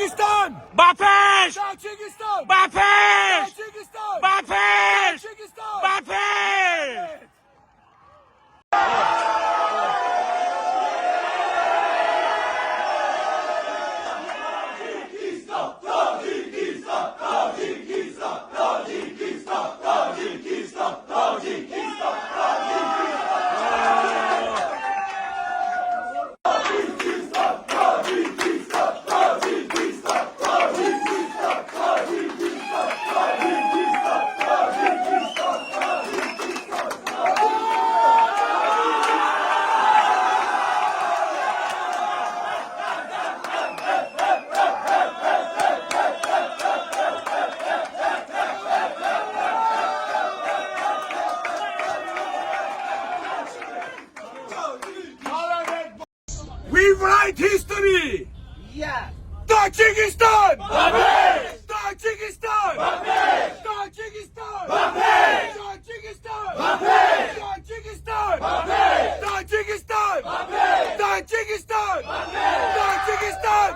Таджикистан! Ба пеш! Таджикистан! Ба пеш! Таджикистан! Ба пеш! Таджикистан! Ба пеш! We write history! Yeah. Таджикистан! Таджикистан! Таджикистан! Таджикистан! Таджикистан! Таджикистан! Таджикистан! Таджикистан!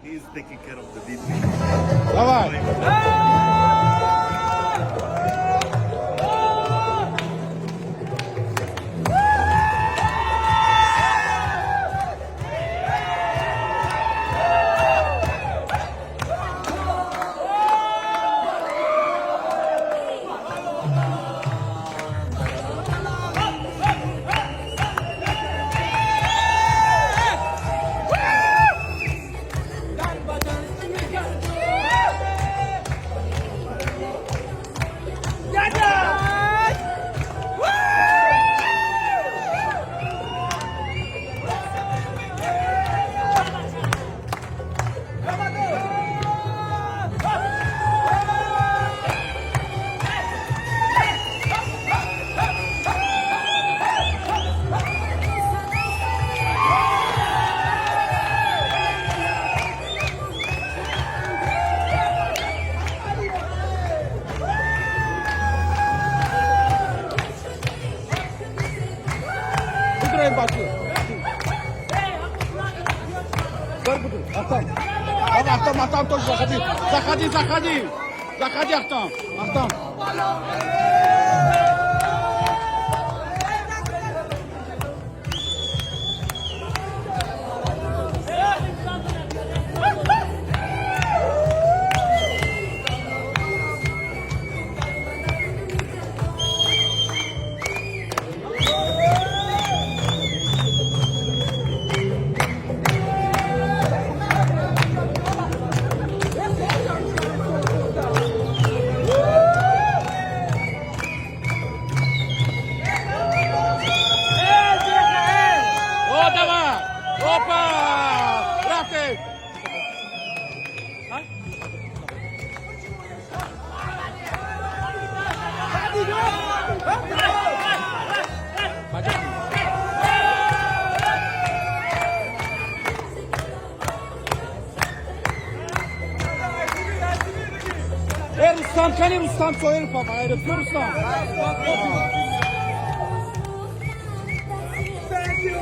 He's taking care of the DJ. Давай! Выиграем баку. Ахтам. Давай, Ахтам, Ахтам тоже заходи. Заходи, заходи. Заходи, Ахтам. Ахтам. Э, Рустам, кани Рустам Соиров, ағайры, Рустам. Thank you.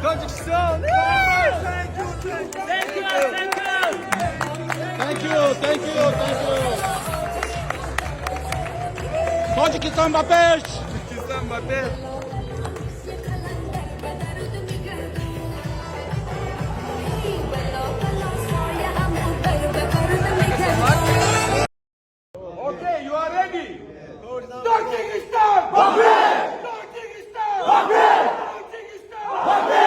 Tajikistan. Thank you. Thank you. Thank you, thank you, thank you. Тоҷикистон ба пеш! Тоҷикистон ба пеш. قلندر به درد میگردون بلا بلا سایه همو در به پرد میگردون. Okay, you are ready. Tajikistan! Ba pesh! Tajikistan! Ba pesh! Tajikistan! Ba pesh!